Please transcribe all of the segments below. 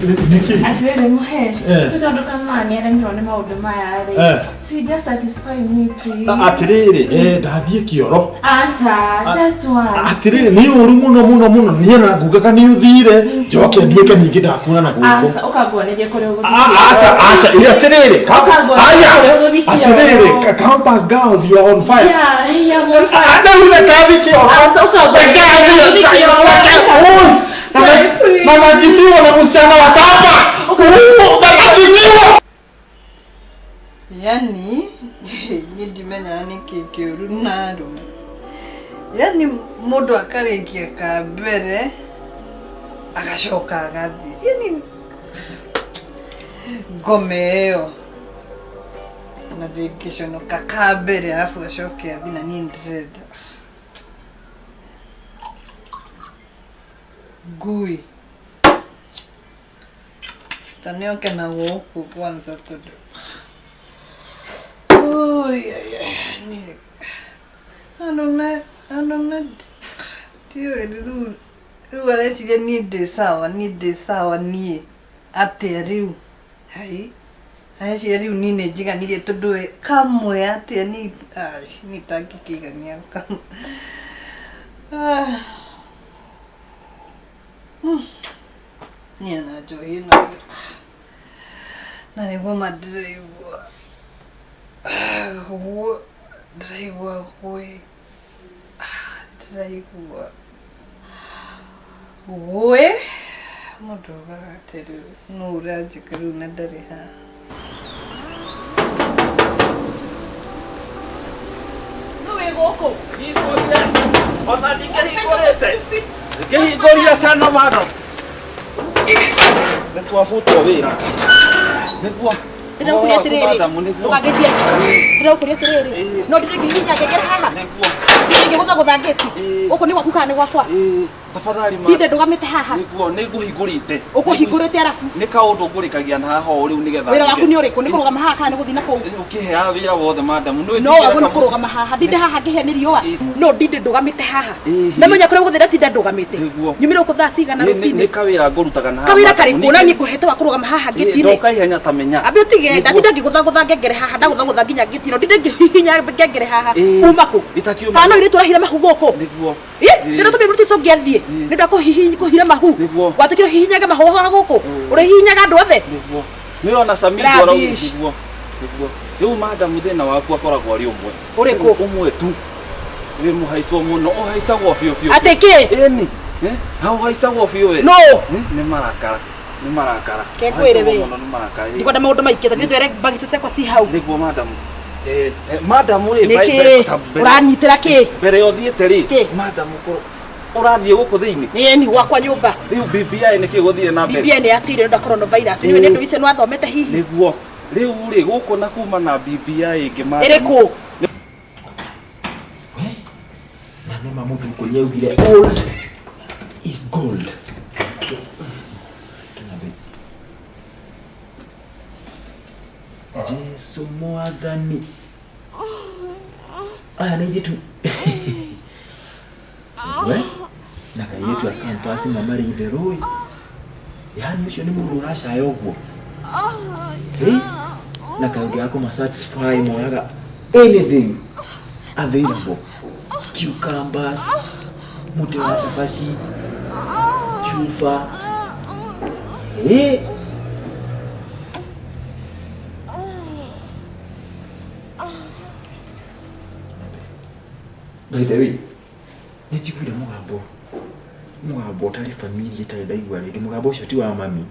Nĩkĩ? Atĩrĩrĩ Mũhesh, Eh. nĩ tondũ kama nĩaremirwo nĩ maũndũ maya rĩ. Eh. See, just satisfy me please. Atĩrĩrĩ, ndathiĩ kĩoro. Aca, just once. Atĩrĩrĩ, nĩ ũru mũno mũno mũno, niĩ na ngugaga nĩ ũthire, njoke nduĩke ningĩ ndakuona na gũkũ. Aca, ũkanguanĩria kũrĩa ũgũthiĩ. Aca, aca, ĩ, atĩrĩrĩ, Ũkanguanĩria aya, kũrĩa ũgũthiĩ kĩoro. atĩrĩrĩ, campus girls, you are on fire. Yeah, yeah, I'm on fire. Rĩu reke kĩoro. Aca, ũkanguanĩria kũrĩa ũgũthiĩ kĩoro. Oi, na najisiwa na msichana wa campus. Najisiwa. Yani niĩ ndimenyaga nĩkĩ kĩũru na arũme. Yani mũndũ akarĩkia ka mbere agacoka agathiĩ. Yani ngoma ĩyo na ndĩngĩconoka ka mbere arabu acoke athiĩ na niĩ ndĩrenda. Ngui. Ta nĩoke na gũkũ kwanza tondũ Oi, ai, ai, niĩ arũme arũme ndiũĩ rĩu rĩu areciria niĩ ndĩ sawa niĩ ndĩ sawa niĩ atĩa rĩu hai areciria rĩu niĩ nĩ njiganirie tondũ we kamwe atĩa niĩ ai, niĩ itangĩkĩigania kamwe. Ah. Niĩ ona njohi ĩno na nĩguo ma ndĩraigua guo ndĩraigua gwĩ ndĩraigua gwĩ mũndũ augaga atĩ rĩu nũ ũranjĩka rĩu na ndarĩ haha. Nũ wĩ gũkũ? Hingũrire. Ona ndingĩhingũrĩte. Ngĩhingũrire teno madam. Nĩ twabutwo wĩra. Nĩguo. Ndĩrakũria atĩrĩrĩ, Madam, nĩguo. ndũgangĩthie. Ndĩrakũria atĩrĩrĩ, Ĩĩ. no ndĩrĩngĩhihinya ngengere haha. Nĩguo. Ndĩrĩngĩgũthagũtha ngĩti. Ĩĩ. Gũkũ nĩ gwaku kana nĩ gwakwa? Ĩĩ, tafadhali madam. Ndinde ndũgamĩte haha. Nĩguo, nĩ ngũhingũrĩte. Ũkũhingũrĩte arabu. Nĩ kaũndũ ngũrĩkagia na haha o rĩu nĩgetha. Wĩra waku nĩ ũrĩkũ? Nĩ kũrũgama haha kana nĩ gũthiĩ na kũu? Ũkĩheaga wĩra wothe madam. Nĩ No wagwo nĩ kũrũgama haha. Ndinde haha ngĩhĩa nĩ riũa. Ĩĩ. No ndinde ndũgamĩte haha. Ĩĩ. Namenya kũrĩa gũthiĩ ndatinda ndũgamĩte. Nĩguo. Nyumĩre gũkũ thaa cigana Nĩ rũcinĩ. kawĩra ngũrutaga na haha. Kawĩra madam. karĩkũ? Na niĩ ngũhete wa kũrũgama haha ngĩti-inĩ. Ndoka ihenya ta menya. Ambe ũtige Nĩguo. ndatinda ngĩgũthagũtha ngengere haha ndagũthagũtha nginya ngĩti ĩno ndinde ngĩhihinya ngengere haha Ĩĩ. uma kũ Itakiuma. kana no irĩtu ũrahire mahu gũkũ Nĩguo. Ĩ, Ĩĩ. ndĩrĩa tũmĩ mũrutwo ũngĩathiĩ Ĩĩ. nĩ ũndũ wa kũhira mahu Nĩguo. watũkire ũhihinyage mahu haha gũkũ Mm. ũrĩhihinyaga andũ othe Nĩguo. Nĩ ona Samido arauga Rubbish. nĩguo. Nĩguo. Rĩu madam thĩna waku akoragwo arĩ ũmwe. Ũrĩkũ? Ũmwe tu. Wĩ mũhaicwo mũno, ũhaicagwo biũ biũ. Atĩ kĩ? Ĩni. Eh? Ha ũhaicagwo biũ we. No. Eh, Nĩ marakara. Nĩ marakara. Ke ngwĩre we. Ũhaicagwo mũno nĩ marakara. Ndikwenda maũndũ maingĩ tathiĩ njwere mbagi icio ciakwa ci hau Nĩguo madam. Eh, eh, madam rĩ nĩ kĩ ũranyitĩra kĩ mbere ya ũthiĩte rĩ Kĩ? madam ũkorwo ũrathiĩ gũkũ thĩinĩ ĩni gwakwa nyũmba rĩu BBI nĩkĩ gũthire na mbere BBI nĩ yatĩire nĩ ũndũ wa coronavirus nĩ Ĩĩ. ũndũ icio nĩ wathomete hihi nĩguo rĩu rĩ gũkũ na kuma na BBI ĩngĩ madam. ĩrĩkũ Na nĩ ma mũthũngũ nĩ augire old is gold. Kĩnyambe. Jesu mwathani. Aya nĩ ithuĩ tu. We na kairĩtu a campus na marĩ itherũ ĩ. Yaani ũcio nĩ mũndũ ũracaya ũguo. Hey, na kaũndũ ga kũma satisfy moyaga anything available. Cucumbers, mũtĩ wa cabaci, cuba. Hey. By the way, nĩ njiguire mũgambo mũgambo ũtarĩ familia itarĩ ndaigua rĩngĩ mũgambo ũcio ti wa mami.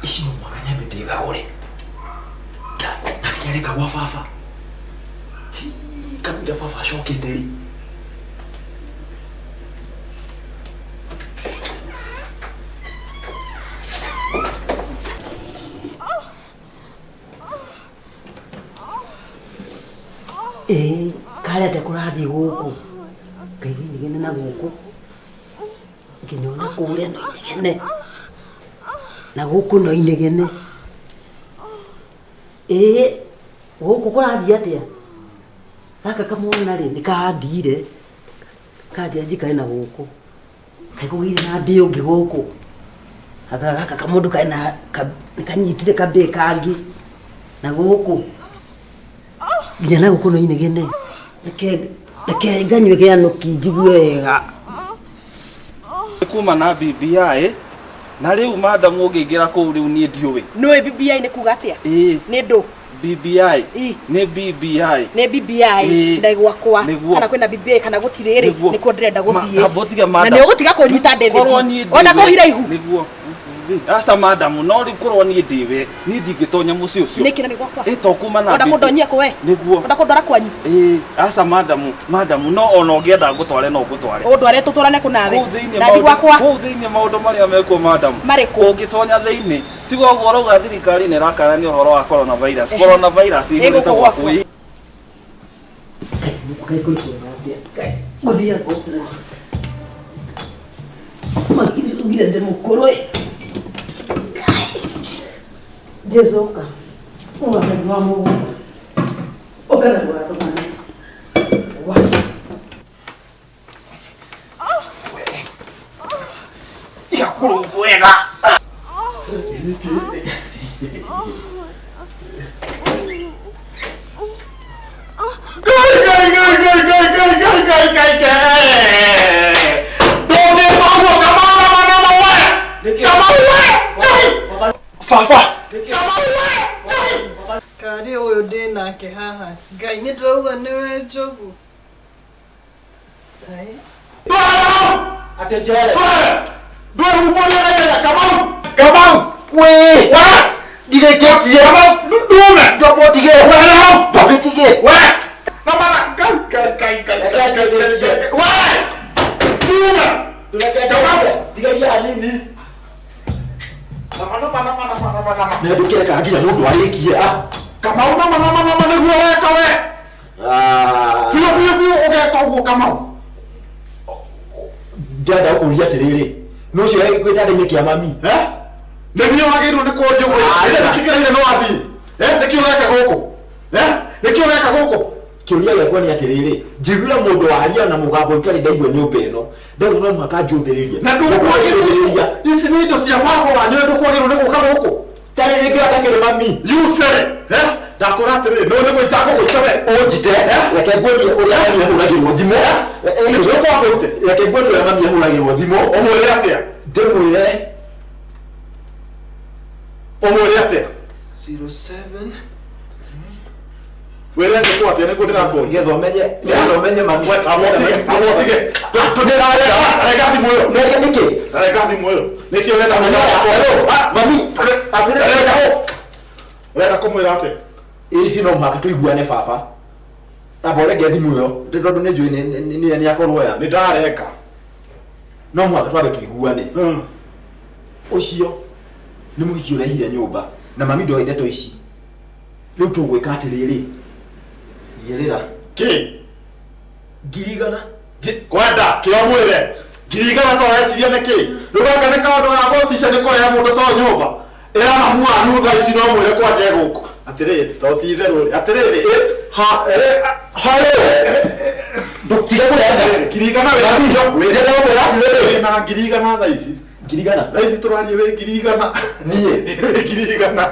Ici no mũhaka nyambe ndĩgagũre. Na kĩareka gwa baba. Kamũira baba acokete rĩ. Ĩĩ karĩa atĩa kũrathiĩ gũkũ ngaigua inegene na gũkũ nginya ona kũrĩa no inegene na gũkũ no inegene. Ĩĩ gũkũ kũrathiĩ atĩa? Gaka kamwana rĩ nĩ kandigire kanjĩra njikare na gũkũ, kaĩ kũgĩire na mbĩ ũngĩ gũkũ? Anga gaka kamũndũ karĩ na kanyitire kambĩ kangĩ na gũkũ nginya na gũkũ no inegene. Reke nganyue kĩanũki njigue wega. Kuma na BBI na rĩu madam ũngĩingĩra kũu rĩu niĩ ndiũĩ. Nĩũĩ BBI nĩ kuga atĩa? Ĩĩ. Nĩ ndũ? BBI. Ĩ. Nĩ BBI. Nĩ BBI Ĩĩ. na gwakwa Nĩguo. kana kwĩna BBI kana gũtirĩ rĩ Nĩguo. nĩkuo ndĩrenda gũthiĩ. Tamba ũtige Na madam. nĩ ũgũtiga kũnyita David. Korwo niĩ Ona ndĩwe. kũhira ihu. Nĩguo. Aca madam no rĩu korwo niĩ ndĩwe niĩ ndingĩtonya mũciĩ ũcio. Nĩkĩ na nĩ gwakwa? Ĩ to kuma na Ona BBI. kũndonyia kũ we? Nĩguo. Ona kũndwara kwanyu? Ĩĩ aca madam madam no ona ũngĩenda ngũtware no ngũtware. Ũndware tũtwarane kũ nawe? Kũu thĩinĩ Ndathi maũndũ- gwakwa. kũu thĩinĩ maũndũ marĩa mekuo madam. Marĩkũ? Ũngĩtonya thĩinĩ tiga ũguo ũrauga thirikari nĩ ĩrakarania ũhoro wa coronavirus. Coronavirus Ĩ ĩihũrĩte gũkũ gwaku. gwakwa. Ĩ. Kaĩ kũrĩ kwega atĩa? Kaĩ gũthiaga ũguo. Makiri ugire ndĩ mũkũrũ ĩ. Jesu ũka. Ũka na wa mũgũnda. Ũka na ndũgatũmane. Wa. Tiga kũrũngwo wega. Ngai ngai ngai ngai ngai ngai ngai ngai ngai ngai. Ndũngĩka ũguo Kamau nama nama we. Kamau we. Ngai. Baba. Kamau we. Ngai. Karĩ ũyũ ndĩ nake haha Ngai nĩ ndĩrauga nĩwe njogu. Ngai. Atĩ njere. Ndwĩhumbũria Kamau. Kamau. Wĩ. We. Ndirĩkĩtie. Kamau. Ndume. Ndũmũtige. Wehera hau. Ndũmĩtige. We. Nama na ngai ngai ngai ngai ngai ngai ngai ngai. We. Ndume. Kamau. Tigagia hanini. Nama nama nama nama nama nama. Na ndũkĩreka nginya mũndũ arĩkie. Ah. Kamau nama nama nama nĩguo weka we. Ah. Biũ biũ biũ ũgeka ũguo Kamau. Ndĩrenda gũkũria atĩrĩrĩ. Nũ ũcio gwĩtanda-inĩ kĩa mami? Eh? Nĩ niĩ wagĩrĩirwo nĩ kũũria ũguo. Aca. Nĩkĩgereire no wathiĩ. Eh? Nĩkĩ ũreka gũkũ? Eh? Nĩkĩ ũreka gũkũ? Kĩũria gĩakwa nĩ atĩrĩrĩ, njiguire mũndũ waria na mũgambo itarĩ ndaigua nyũmba ĩno. Ndauga no mũhaka njũthĩrĩrie. Na ndũkwagĩrĩirwo. Ici nĩ indo cia baba wanyu na ndũkwagĩrĩirwo nĩ gũka gũkũ. Tarĩ rĩngĩ atakĩrĩ mami. You said it. Eh? Ndakũra atĩrĩrĩ, no nĩ gũita ngũgũita we. Ũnjite, reke nguonie ũrĩa mami ahũragĩrwo thimũ. Nĩ ũkwagũite. Reke nguonie ũrĩa mami ahũragĩrwo thimũ. Ũmwĩre atĩa? Ndĩmwĩre. Ũmwĩre atĩa? 07 Wĩre nyũkwa atĩa nĩguo ndĩrakũria. Nĩgetha ũmenye, nĩgetha ũmenye mami. We, amũtige, amũtige. Rega thimũ ĩyo. Nĩke nĩkĩ? Rega thimũ ĩyo. Nĩkĩ ũrenda Hello, kũmwĩra? mami. Rega. Ũrenda kũmwĩra atĩa? Ĩĩ no mũhaka tũiguane baba. Amba ũrenge thimũ ĩyo, tondũ nĩ njũĩ nĩ akorwo ya. Nĩ ndareka. No mũhaka twambe tũiguane. Ũcio nĩ mũhiki ũrehire nyũmba na mami ndoĩ ndeto ici. Rĩu tũgwĩka atĩrĩrĩ. Igĩrĩra. Kĩ? 100,000. Kwenda kĩo mwĩre. 100,000 to weciria nĩ kĩ? Rĩu gaka nĩ kaũndũ ga gũtica nĩ kũrehe mũndũ to nyũmba. Ĩra mamu wanyu thaa ici no mwĩre kwanja gũkũ. Atĩrĩrĩ, to ti itherũ rĩ. Atĩrĩrĩ, ĩ, Ha, ĩ, harĩ. Ndũtige kũrenga. 100,000 wĩ Mami, nacio. ndĩrenda gũkwĩra atĩrĩrĩ. Wĩna 100,000 thaa ici. 100,000. Thaa ici tũraria wĩ 100,000. Niĩ. Wĩ 100,000.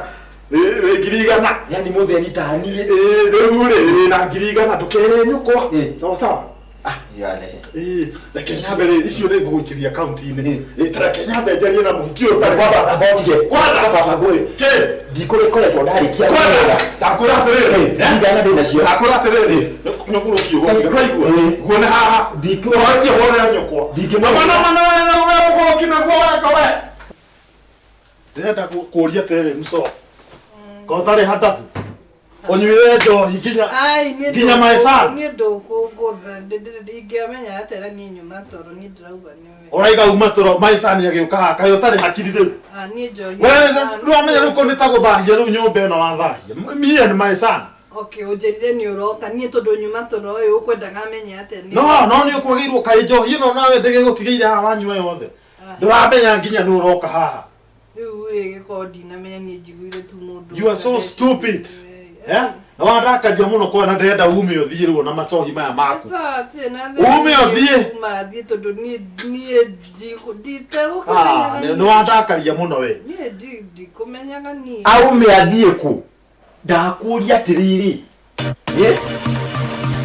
Ĩ, wĩ 100,000. Yani mũthĩni ta niĩ. Ĩ, rĩu rĩ, wĩna 100,000 ndũkere nyũkwa. Ĩ. Sawa sawa. Ah, yale. Ĩ, reke nyambe rĩ, icio nĩ ngũgũikĩria akaunti-inĩ. Ĩ, ta reke nyambe njarie na mũhiki ũyũ ũtarĩ. Kwamba amba ũtige. Kwenda. Baba ngũĩ. Kĩ? Ndikũrĩkoretwo ndarĩkia Kwenda. wĩra. Ndakwĩra atĩrĩrĩ. 100,000 ndĩ nacio. Ndakwĩra atĩrĩrĩ, nĩ mũgũrũki ũgũtiga. Nĩwaigua? Ĩ. Guo nĩ haha. Ndikũ- Ũratie hũrĩra nyũkwa. Ndingĩmũrĩra. Nama nama nama nama mũgũrũki naguo weka we. Ndĩrenda kũria atĩrĩrĩ mco. Ko ũtarĩ handabu. Ũnyuire njohi nginya Ai, niĩ nginya maecani. Niĩ ndũkũngũtha ndingĩamenya atĩa na niĩ nyuma toro niĩ ndĩrauga nĩwe. Ũraiga uma toro maecani agĩũka haha kaĩ ũtarĩ hakiri rĩu. Ah, niĩ njohi. We ndũramenya rĩu ko nĩ ta gũthahia rĩu nyũmba ĩno wathahia. Me and my son. Okay, ũnjĩrire nĩ ũroka niĩ tondũ nyuma toro ũyũ ũkwendaga menye atĩa niĩ. No no nĩ ũkwagĩrĩirwo kaĩ njohi ĩno nawe ndĩgĩgũtigĩire haha wanyua yothe. Ndũramenya nginya nĩ ũroka haha. Rĩu rĩ gĩkorwo ndinamenya niĩ njiguire tu mũndũ. You are so stupid. Eh? Na wandakaria mũno kuona ndĩrenda ume ũthiĩ rĩu na macohi maya maku. Sasa atirĩ na Ume ũthiĩ. Uma thiĩ tondũ niĩ niĩ Ah, nditekũmenyaga. nĩ wandakaria mũno we. Niĩ ndikũmenyaga niĩ. Aume athiĩ kũ? Ndakũria atĩrĩrĩ. Ĩ?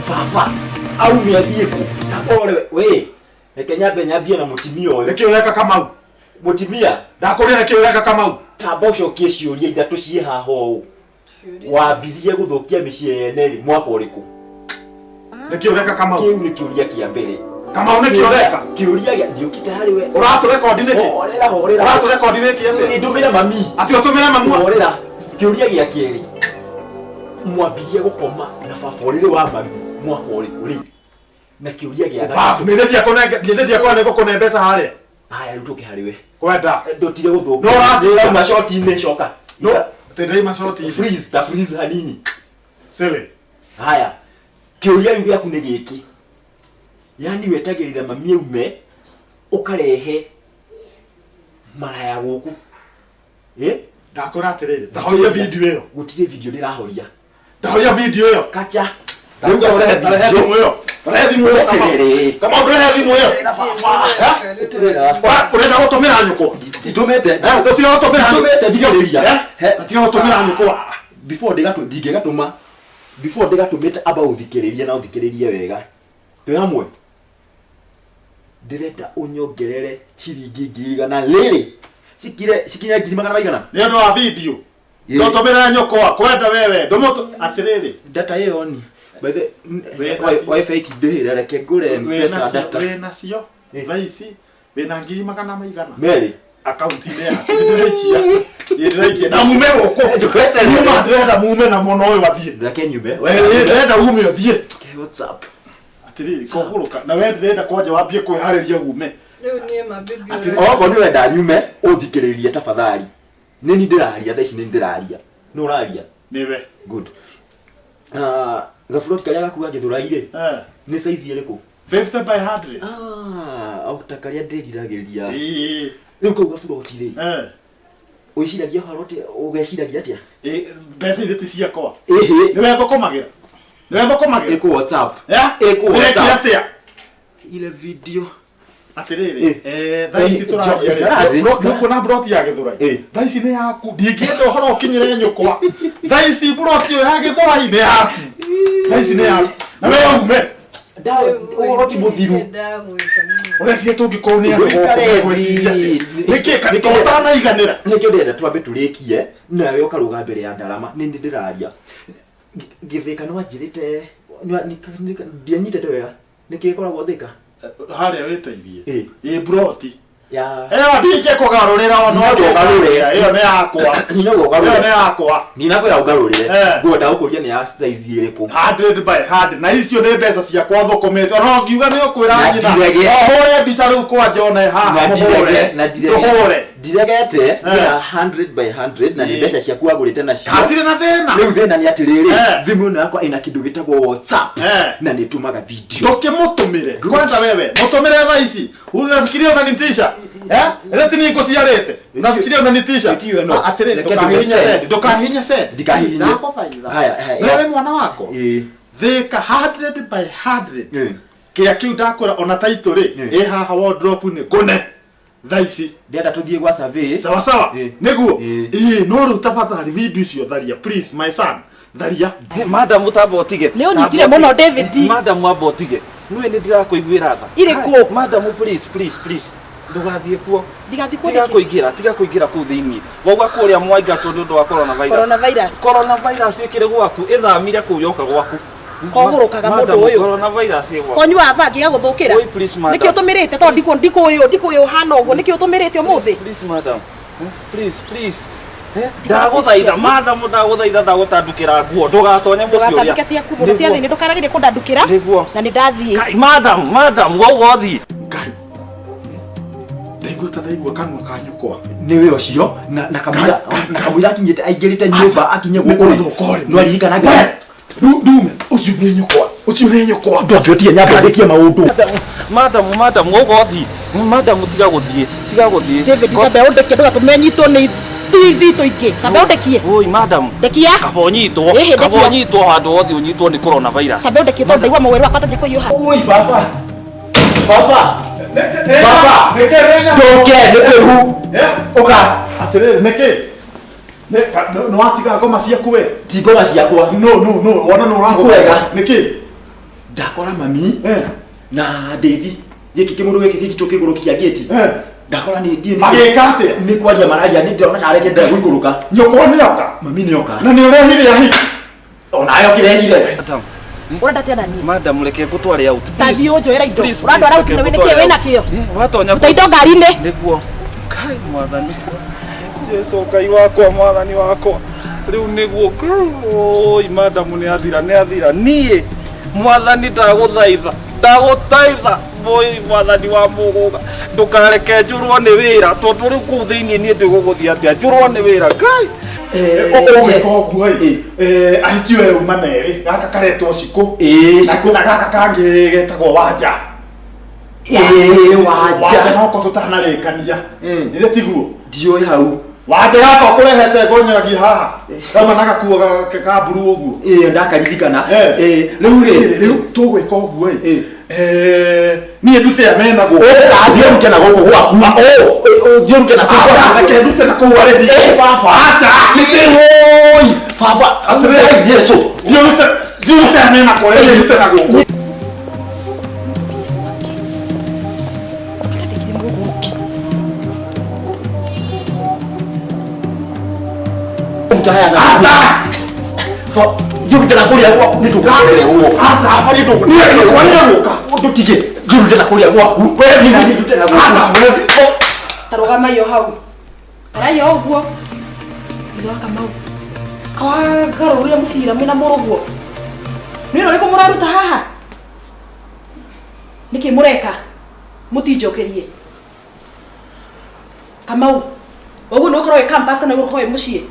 Baba, aume athiĩ kũ? Ore we. Reke nyambe nyambie na mũtimia ũyũ. Nĩkĩ ũreka Kamau? Mũtimia, Ndakũria nĩkĩ ũreka Kamau? tamba ũcokie ciũria ithatũ ciĩ haha ũũ. Wambirie gũthũkia mĩciĩ yene rĩ mwaka ũrĩkũ? Nĩkĩ ũreka Kamau? Kĩu nĩ kĩũria kĩa mbere. Kamau nĩkĩ ũreka? Kĩũria gĩa ndiũkĩte harĩ we. Ũratũrekondi nĩkĩ? Horera horera. Ũratũrekondi wĩke atĩa? Ndũmĩre mami. Atĩ ũtũmĩre mamu? Horera. Kĩũria gĩa kerĩ. Mwambirie gũkoma na baba ũrĩrĩ wa mami mwaka ũrĩkũ rĩ? Na kĩũria gĩa Babu, nĩ thĩ ndiakona nĩ ngũkũne mbeca harĩa. Haya rĩu tũke harĩ we. Kwenda. Ndũtige gũthũkia. No ũratinda. Ndĩrauma shoti-inĩ coka. No, atĩ ndĩrauma shoti-inĩ. Freeze, ta freeze hanini. Silly. Haya. Kĩũria rĩu gĩaku nĩ gĩkĩ. Yaani wetagĩrĩra mami aume ũkarehe maraya gũkũ. Ĩ? Ndakwĩra atĩrĩrĩ, ndahoria video ĩyo. Gũtirĩ video ndĩrahoria. Ndahoria video ĩyo. Kacha. Rĩu rehe thimũ ĩyo. Rehe thimũ ĩyo Kamau. Kamau ndũrehe thimũ ĩyo. Ũrenda gũtũmĩra nyũkwa? Nditũmĩte. Gũtirĩ gũtũmĩra Nditũmĩte thikĩrĩria. Gũtirĩ gũtũmĩra nyũkwa. Before ndĩgatũ ndingĩgatũma. Before ndĩgatũmĩte amba ũthikĩrĩrie na ũthikĩrĩrie wega. Twĩ hamwe. Ndĩrenda ũnyongerere ciringi ngiri igana rĩrĩ. Cikire cikinye ngiri magana maigana. Nĩ ũndũ wa video. Ndũtũmĩre nyũkwa kwenda wewe. Ndũmũtũ atĩrĩrĩ. Data ĩyo ni. By the wifi ti ndĩhĩre reke ngũre M-Pesa data. Wĩ nacio thaa ici wĩna ngiri magana maigana Merĩ. Akaunti-inĩ yaku nĩndĩraikia. Nĩndĩraikia na mume gũkũ. Muma ndĩrenda mume na mũno ũyũ athiĩ. Reke nyume. We ndĩrenda ume ũthiĩ. WhatsApp. Atĩrĩrĩ kũgũrũka na we ndĩrenda kwanja wambie kwĩharĩria ume. Rĩu niĩ mabibi. Okorwo nĩ ũrenda nyume ũthikĩrĩrie tafadhali. Nĩ niĩ ndĩraria thaa ici nĩ niĩ ndĩraria. Nĩ ũraria? Nĩwe. Good. Gaburoti karĩa gaku ga Gĩthũrai rĩ nĩ size ĩrĩkũ? 50 by 100. Ah, o ta karĩa ndĩriragĩria. Ĩĩ. Rĩu kau gaburoti rĩ. Wĩciragia ũhoro atĩa? Ũgeciragia atĩa? Mbeca irĩ ti ciakwa. Ĩhĩ. Nĩwe thũkũmagĩra. Nĩwe thũkũmagĩra. Ĩkũ WhatsApp. Ĩkũ WhatsApp. atĩa? Ile video. Atĩrĩrĩ, thaa ici tũraria rĩ, nĩ ũkuona mburoti ya Gĩthũrai? Thaa ici nĩ yaku. Ndingĩenda ũhoro ũkinyĩre nyũkwa. Thaa ici mburoti ĩyo ya Gĩthũrai nĩ yaku. Thaa ici nĩ yaku. Na we ume. Ũhoro ti mũthiru. Ũreciria tũngĩkorwo nĩ andũ gũkũ megwĩciria atĩa? Nĩkĩ to ũtanaiganĩra? Nĩkĩo ndĩrenda twambe tũrĩkie nawe ũkarũga mbere ya ndarama nĩ niĩ ndĩraria. Gĩthĩka nĩ wanjĩrĩte ndianyitĩte wega. Nĩkĩ gĩkoragwo Thĩka? Harĩa wĩteithie. Ĩ mburoti. Ya. Ĩyo ndingĩkũgarũrĩra ona Ndinakũgarũrĩra. Ĩyo nĩ yakwa. Ndinakũgarũrĩra. Ĩyo nĩ yakwa. Ndinakwĩra ũngarũrĩre. Ngwenda gũkũria nĩ ya size ĩrĩkũ. 100 by 100 na icio nĩ mbeca ciakwa thũkũmĩte ona ũngiuga nĩ ũkwĩra Na nyina ndirege. ũhũre mbica rĩu kwanja one haha Na mũhũre ndirege- na ndirege- ndũhũre ndiregete nĩ ya 100 by 100 na nĩ mbeca ciaku wagũrĩte nacio Hatirĩ na thĩna. Rĩu thĩna nĩ atĩrĩrĩ thimũ ĩno yakwa ĩna kĩndũ gĩtagwo WhatsApp na nĩ ĩtũmaga video ndũkĩmũtũmĩre kwenda wewe mũtũmĩre thaa ici unafikiria unanitisha eh ĩrĩa ti niĩ ngũciarĩte unafikiria unanitisha atĩrĩrĩ Reke ndũkahihinye ndũge send ndũkahihinye send Ndikahihinye. Ndakũthaitha. Haya, haya. Nĩwe mwana wakwa Thĩka 100 by 100 kĩrĩa kĩu ndakwĩra ona taitũ rĩ ĩ haha wardrobe-inĩ ngũne thaa ici ndĩrenda tũthiĩ gwa survey sawa sawa nĩguo ĩĩ no rĩu tafadhali video icio tharia please my son tharia Madam tamba ũtige. Nĩ ũnyitire mũno, David. Madam amba ũtige. Nĩwe nĩ ndĩrakũiguĩra tha. Irĩkũ? Madam please please please. Ndũgathiĩ kuo. Ndigathiĩ kuo Tiga nĩkĩ? kũingĩra, tiga kũingĩra kũu thĩinĩ. Wauga kũrĩa mwaingatwo nĩ ũndũ wa coronavirus. Coronavirus. Coronavirus ĩkĩrĩ gwaku, ĩthamire kũu yoka gwaku. Kogũrũkaga mũndũ Madam, ũyũ. Coronavirus ĩ gwaku. Konyua bangi gagũthũkĩra. Oi, please, madam. Nĩkĩ ũtũmĩrĩte tondũ ndikũ ndikũĩ ndikũĩ ũhana ũguo nĩkĩ ũtũmĩrĩte ũmũthĩ? Please madam. Please, please. Ndagũthaitha madam, ndagũthaitha, ndagũtandukĩra nguo, ndũgatonye mũciĩ ũrĩa. Ndũgatandũke ciaku mũno cia thĩinĩ, ndũkanagerie kũndandũkĩra. Nĩguo. Na nĩ ndathiĩ. Kai, madam, madam, woguo ũthiĩ. Ngai, ndaigua ta ndaigua kanua ka nyũkwa. Nĩwe ũcio na kamũira na kamũira akinyĩte aingĩrĩte nyũmba akinye gũkũ rĩ. Nĩgũthũka ũrĩ. No aririkana We, ndume ũcio nĩ nyũkwa, ũcio nĩ nyũkwa. Ndwakĩotie nyambe ndĩkie maũndũ. Madam, madam, woguo ũthiĩ. Madam, tiga gũthiĩ, tiga gũthiĩ. David, tambe ũndekie, ndũgatũme nyitwo nĩ ithitũ ingĩ. Tambe ũndekie. Oi, madam. Ndekia. Kaba ũnyitwo, Ĩhĩ, kaba ndekia. ũnyitwo handũ hothe ũnyitwo nĩ coronavirus. Tambe ũndekie tondũ ndaigua mwĩrĩ wakwa tanjia kũhiũha. Oi baba. Baba. Baba, nĩkĩ nĩ Ndũke nĩ kwĩhu. Ũka. Atĩrĩrĩ, nĩkĩ? Nĩ watiga ngoma ciaku we? Ti ngoma ciakwa. No, no, no, wona nĩ ũragũra. Ti kwega. Nĩkĩ? Ndakora mami na Davy gĩkĩ kĩmũndũ gĩkĩ gĩkĩ kĩgũrũkia gĩti. Ndakora nĩ ndiĩ. Magĩka atĩa? Nĩ kwaria mararia, nĩ ndĩrona tarĩ kĩendaga gũikũrũka. Nyũkwa nĩoka? Mami nĩoka. Na nĩ ũrehire ahiki? Onayo kĩrehire. Madam. Ũrenda atĩa naniĩ? Madam, reke ngũtware out. Ta thiĩ ũnjoere indo. Please, Ũrandwara please, out na reke wĩna ngũtware kĩo, wĩna out. kĩo. Watonya Ruta indo ngari-inĩ. Nĩguo. Kai mwathani. Jesu Ngai wakwa, mwathani wakwa. Rĩu nĩguo. Oi, madam nĩ athira, nĩ athira. Niĩ mwathani ndagũthaitha, ndagũthaitha. Oi, mwathani wa mũgũga, ndũkareke njũrwo nĩ wĩra, tondũ rĩu kũu thĩinĩ niĩ ndĩgũgũthiĩ atĩa, njũrwo nĩ wĩra. Ngai. Ũgwĩka ũguo ĩ, ahiki oyo uma merĩ, gaka karetwo Cikũ. Cikũ. Na gaka kangĩ getagwo Wanja. Wanja. Wanja noko tũtanarĩkania. Nĩ tiguo? Ndiũĩ hau. Wanja gaka ũkũrehete ngonyeragia haha. Kauma na gakuo ka mburu ũguo. Ndakaririkana. Rĩu rĩ, rĩu tũgwĩka ũguo ĩ. Niĩ ndute aya mena gũkũ. Ũka, thiĩ ũrute na gũkũ gwaku. Thiĩ ũrute na kũu gwaku. Reke ndute na kũu arĩthi. Baba. Acha. Oi, baba. Atĩrĩrĩ. Jesu. Thiĩ ũrute, thiĩ ũrute aya mena kũrĩa, thiĩ ũrute na gũkũ. Acha. Thiĩ ũrute na kũrĩa gwaku, nĩ tũkũrerwo. Acha, baba, nĩ tũkũ- Niĩ nyũkwa nĩegũka. Ndũtige. Thiĩ ũrute na kũrĩa gwaku. We, Niĩ ndute na gũkũ. Acha, we. Ta rũgamai o hau. Tarai o ũguo. Ithe wa Kamau. Kawagarũrire mũbira mwĩna mũrũguo. Nĩ wĩra ũrĩkũ mũraruta haha? Nĩkĩ mũreka? Mũtinjokerie. Kamau, ũguo nĩ ũkorwo wĩ campus kana ũgũkorwo wĩ mũciĩ?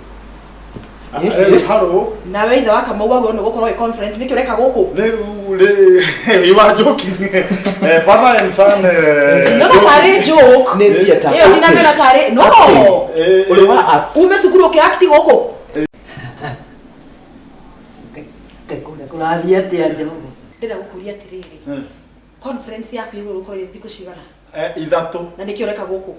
Hello. Nawe ithe wa Kamau wagwo nĩ ũgũkorwo wĩ conference, nĩkĩ ũreka gũkũ? Rĩu rĩ, you are joking. Father and son. No, no, tarĩ joke. Nĩ theatre. Ĩyo ndinamĩra tarĩ. No. Ũrĩ wa act. Ume cukuru ũkĩ act gũkũ. Kũrathiĩ atĩa Jehova? Ndĩrenda gũkũria atĩrĩrĩ. Conference yaku igũrũ gũkorwo ĩ thikũ cigana? Ithatũ. Na nĩkĩ ũreka gũkũ?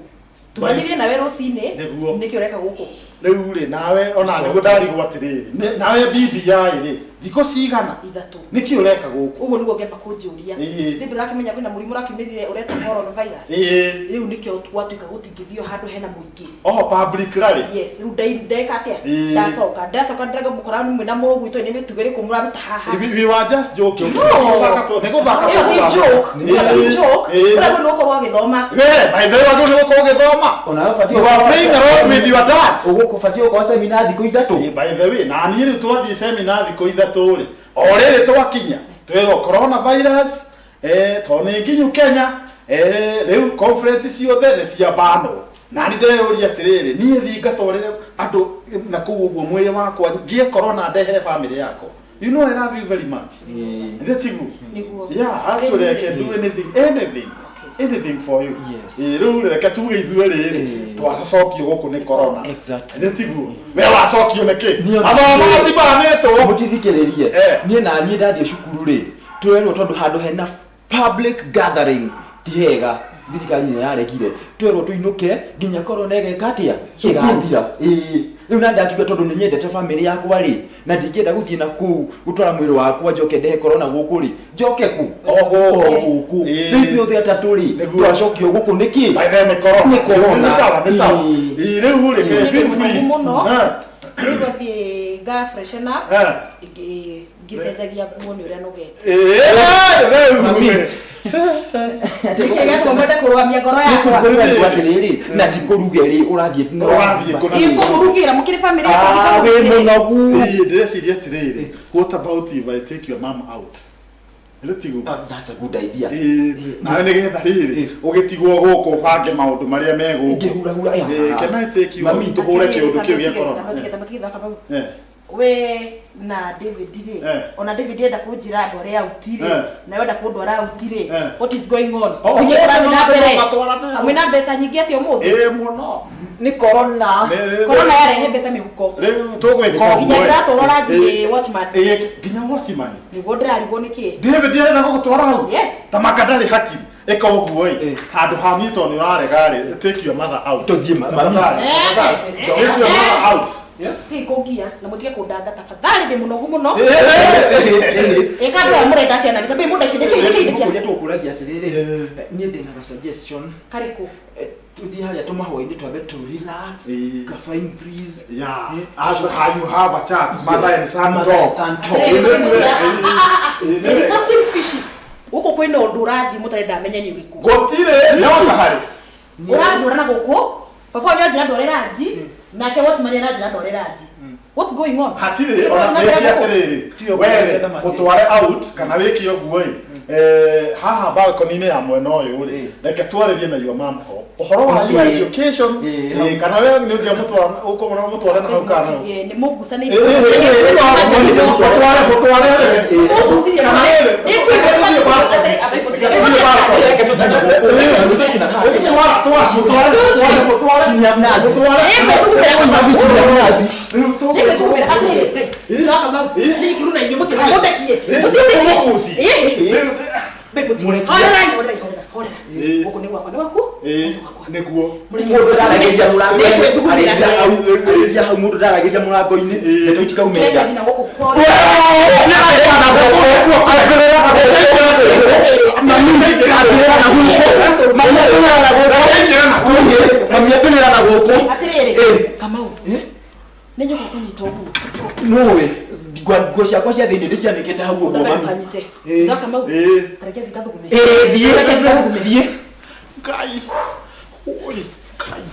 Tumanirie nawe rũcinĩ. Nĩguo. Nĩkĩ ũreka gũkũ? Rĩu rĩ, nawe ona nĩguo ndarigwo atĩrĩrĩ, nawe BBI rĩ, thikũ cigana? Ithatũ. Nĩkĩ ũreka gũkũ? Ũguo nĩguo ngĩamba kũnjũria. Ĩĩ. Thĩ ndũrakĩmenya kwĩna mũrimũ ũrakiumĩrire ũretwo coronavirus. Ĩĩ. Rĩu nĩkĩo gwatuĩka gũtingĩthio handũ hena mũingĩ. Oho public rally. Yes, rĩu ndeka atĩa? Ĩĩ. Ndacoka, ndacoka ndĩrenda mũkora mwĩna mũrũguo itoĩ nĩ mĩtugo ĩrĩkũ mũraruta haha. We were just joking. No. Nĩ gũthaka Ĩyo ti tũgũthaka. joke. Ĩyo ti joke. Ĩĩ. Ũragwo nĩ gũkorwo ũgĩthoma. We, by the way, wagĩrĩirwo nĩ gũkorwo ũgĩthoma. Onawe ũbatiĩ You are playing around with your dad. Ũgũbatiĩ gũkorwo seminar thikũ ithatũ. By the way, na niĩ rĩu twathiĩ seminar thikũ ithatũ rĩ, o rĩrĩ twakinya, twĩrwo coronavirus, tondũ nĩ nginyu Kenya, rĩu conference ciothe nĩ ciambanwo. Na niĩ ndeyũria atĩrĩrĩ, niĩ thiĩ ngatwarĩre andũ na kũu ũguo mwĩrĩ wakwa, ngĩe corona ndehere family yakwa. You know I love you very much. Nĩ tiguo? Nĩguo. Yeah, actually I can do anything, anything. Anything for you. Yes. Rĩu reke tuge ithuĩ rĩrĩ, twacokio gũkũ nĩ corona. Exactly. Nĩ tiguo? We wacokio nĩ kĩ? Niĩ Mathomo matibanĩtwo. Mũtithikĩrĩrie. Niĩ na niĩ ndathiĩ cukuru rĩ, twerwo tondũ handũ hena public gathering ti hega, thirikari nĩ ĩraregire. Twerwo tũinũke nginya corona ĩgeka atĩa? Cukuru. Ĩgathira. Ĩĩ. Rĩu na ndakiuga tondũ nĩ nyendete family yakwa rĩ, na ndingĩenda gũthiĩ na kũu gũtwara mwĩrĩ wakwa njoke ndehe corona gũkũ rĩ, njoke kũ? O gũkũ. O gũkũ. Ĩĩ. Rĩu ithuĩ othe atatũ rĩ, Nĩguo. twacokio gũkũ nĩkĩ? By then nĩ corona. Nĩ corona. Nĩ sawa, nĩ sawa. Ĩĩ. Ĩĩ, rĩu rĩ, Nĩ feel ndĩ free. mũnogu mũno. Eh. Rĩu ngathiĩ nga freshen up. Eh. Ngĩcenjagia nguo nĩ ũrĩa nogete. Ĩĩ, rĩu. Mami. Nĩkĩ gĩatũma mwende kũrũgamia ngoro yakwa? Nĩkũrũgamia atĩrĩrĩ na ti kũruge rĩ ũrathiĩ Ũrathiĩ kũ na Ikũmũrugĩra mũkĩrĩ famĩlĩ Ah, wĩ mũnogu. Ĩĩ, ndĩreciria atĩrĩrĩ, what about if I take your mom out? Ĩrĩ tiguo? That's a good idea. Ĩĩ, nawe nĩgetha rĩrĩ ũgĩtigwo gũkũ ũbange maũndũ marĩa me gũkũ. Ingĩhurahura, ĩ, Ĩĩ, can I take you Mami, out tũhũre kĩũndũ kĩu gĩa corona? Tamatigetamatigetha Eh. We na David rĩ, Eh. ona David enda kũnjĩra ndware out rĩ, Eh. nawe enda kũndwara out rĩ, Eh. what is going on? Oh, Nĩkĩ kũrathiĩ na mbere? Matwarane. Kamwĩna mbeca nyingĩ atĩa ũmũthĩ? Ĩĩ mũno. Nĩ corona. Corona yarehe mbeca mĩhuko. Rĩu tũgwĩka ũguo. Nginya ndĩratwarwo ranji nĩ watchman. Ĩĩ, nginya watchman. Nĩguo ndĩrarigwo nĩkĩ. David arenda gũgũtwara hau? Yes. Ta maka ndarĩ hakiri. Ĩka ũguo ĩ, handũ ha niĩ tondũ nĩ ũrarega rĩ, take your mother out. Tũthiĩ mami. Tafadhali, tafadhali. Take your mother out. Tigai kũngia na mũtige kũndanga tafadhali ndĩ mũnogu mũno. Ĩ, ĩ, ĩ. Ĩka andũ aya mũrenda atĩa na nĩ tambĩ mũndekie ndĩkĩ ndĩkĩ ndĩkĩ. Kũrĩa tũkũragia atĩrĩrĩ niĩ ndĩna ga suggestion. Karĩkũ? Tuthiĩ harĩa tũmahũa-inĩ twambe tũ relax, Ĩ. ka fine breeze. Yeah. As how you have a chat, mother and son Mother and talk. son talk. Ĩ, nĩ nĩ- There is something fishy. Gũkũ kwĩna ũndũ ũrathiĩ mũtarenda menye nĩ ũrĩkũ. Gũtirĩ no harĩ. Ũrandwara na gũkũ, baba wanyu anjĩra ndware ranji, nake watchman aranjĩra ndware ranji. What's going on? Hatirĩ Nĩ ona kũrathiĩ na mbere wĩke gũkũ? atĩrĩrĩ, were ũtware out kana wĩke ũguo ĩ, haha balcony-inĩ ya mwena ũyũ rĩ, reke twarĩrie na your mom ho ũhoro wa your education, ĩ, kana we nĩ ũngĩamũtwara ũkũmũra mũtware na hau kana hau. Mũtige, nĩ Ĩ, mũngucanĩirie. ĩ, ĩ, ĩ, mũtware mũtware rĩ, Mũngucirie. kana rĩrĩ, reke tũthiĩ balcony. Reke tũthiĩ balcony. Reke tũthiĩ na gũkũ. Ĩ, twara, twara, mũtware, mũtware, mũtware. Chini ya mnazi. Mũtware. Mami, chini ya mnazi. Rĩu tũgwĩka Nĩngwĩthugumĩra atĩrĩrĩ, Ngai, thutha wa Kamau, nĩngĩkiru na inyuĩ mũtige mũndekie. Mũtindekie. Tũmũgucie. Ĩ, Rĩu- Ngai, mũtige. Horerai, horerai, horera, horera. Ĩ. Gũkũ nĩ gwakwa, nĩ gwaku? Ĩ, nĩguo. Mũreke. Mũndũ ndaragĩria mũrango-inĩ. Nĩngwĩthugumĩra. Arĩria hau, arĩria hau mũndũ ndaragĩria mũrango-inĩ. Ndeto itikaume nja. Ndĩretha nginya gũkũ kwao. Mami ambĩrĩra na gũkũ. Atĩrĩrĩ, Ĩ. Kamau, nĩ nyũka kũnyita ũguo. Nũĩ, nguo ciakwa cia thĩinĩ ndĩcianĩkĩte hau ũguo Ndamba mami. ndũkanyite. Ĩ. Thutha wa Kamau, Ĩ. ta reke thiĩ ngathugume. Ĩ, thiĩ, thiĩ. Ngai, oi, Ngai.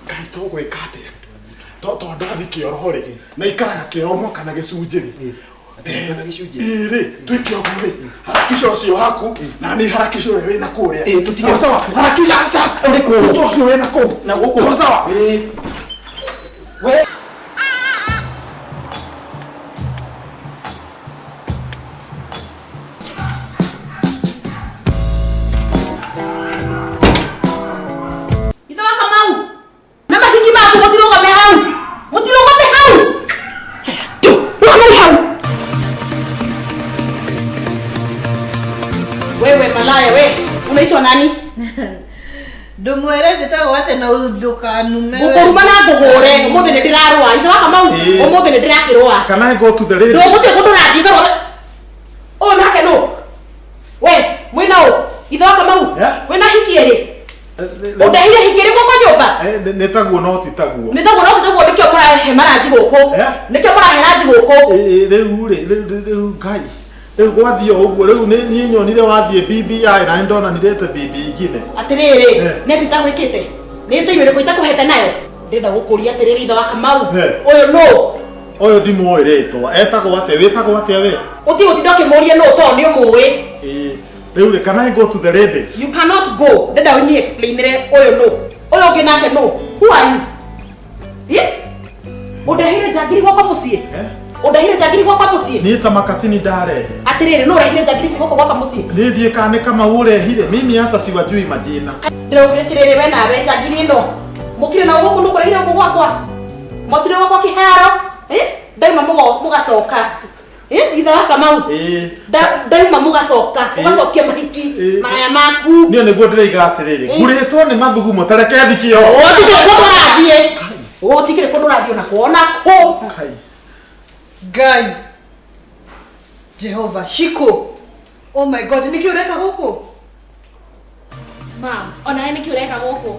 Ngai tũgwĩka atĩa? Tondũ ndathiĩ kĩoro rĩ, na ikaraga kĩoro mwaka na gĩcunjĩ rĩ. Ĩ rĩ, twĩke ũguo rĩ, harakisha ũcio waku, na niĩ harakisha ũrĩa wĩna kũrĩa. Ĩ, tũtige- Sawa sawa, harakisha, acha. Ũrĩ kũ? Ũndũ ũcio wĩna kũu. Na gũkũ. Sawa sawa. Ĩ. We. Ithe wa Kamau, na mahingi maku mũtirũgame hau. Mũtirũgame hau. Tu, rũgamai hau. Wewe malaya we, unaitwa nani? Ndũmwĩre njĩtagwo atĩ na ndũkanume we. Ngũkũruma na ngũhũre, ũmũthĩ nĩ ndĩrarũa. Ithe wa Kamau, Ĩ. ũmũthĩ nĩ ndĩrakĩrũa. Can I go to the ladies? Ndũgũthiĩ kũndũ ũrathiĩ tondũ ũyũ nake nũ? We, mwĩna ũ? Ithe wa Kamau, Yeah. wĩna hiki ĩrĩ? Ũndehire hiki ĩrĩ gwakwa nyũmba? Nĩ taguo no ti taguo. Nĩ taguo no ti taguo nĩkĩo mũrahe maranji gũkũ. Eh? Nĩkĩo mũrahe ranji gũkũ. Ĩ, rĩu rĩ, rĩu rĩu Ngai. Rĩu gwathiĩ o ũguo, rĩu niĩ nyonire wathiĩ BBI na nĩ ndona nirĩte BB ingine. Atĩrĩrĩ, Eh. nĩ atĩ itagwĩkĩte? Nĩ style ĩrĩkũ itakũhete nayo? Ndĩrenda gũkũria atĩrĩrĩ ithe wa Kamau. Eh. Ũyũ nũ? Ũyũ ndimũĩ rĩtwa, etagwo atĩa, wĩtagwo atĩa we? Ũtige gũtinda ũkĩmũria nũ tondũ nĩ ũmũĩ. Ĩ, rĩu rĩ, can I go to the ladies? You cannot go. Ndĩrenda ũni explainĩre ũyũ nũ. Ũyũ ũngĩ nake nũ? Who are you? Ĩ? Ũndehire njangiri gwakwa mũciĩ? Eh? Ũndehire njangiri gwakwa mũciĩ? Niĩ ta makatini ndarehe. Atĩrĩrĩ, nũ ũrehire njangiri ici gũkũ gwakwa mũciĩ? Niĩ ndiĩ kana nĩ Kamau ũrehire, mimi hata siwajui majina. Ndĩraugire atĩrĩrĩ we nawe njangiri ĩno. Mũkire na gũkũ nũ kũrehire gũkũ gwakwa? Mwatire gwakwa kĩharo? Ĩ? Ndauma mũgacoka. Ĩ? Ithe wa Kamau. Ĩ, Ndauma mũgacoka. Ĩ. Ũgacokia mahiki Ĩ. maya maku. niĩ nĩguo ndĩroiga atĩrĩrĩ, Ĩ. ngurĩtwo nĩ mathugumo ta reke thiĩ kĩoro. Gũtikĩrĩ kũndũ ũrathiĩ. Gũtikĩrĩ kũndũ ũrathiĩ ona kũ ona kũ. Ngai. Ngai Jehova Shiko. Oh my God, nĩkĩ ũreka gũkũ? Mam, onawe nĩkĩ ũreka gũkũ?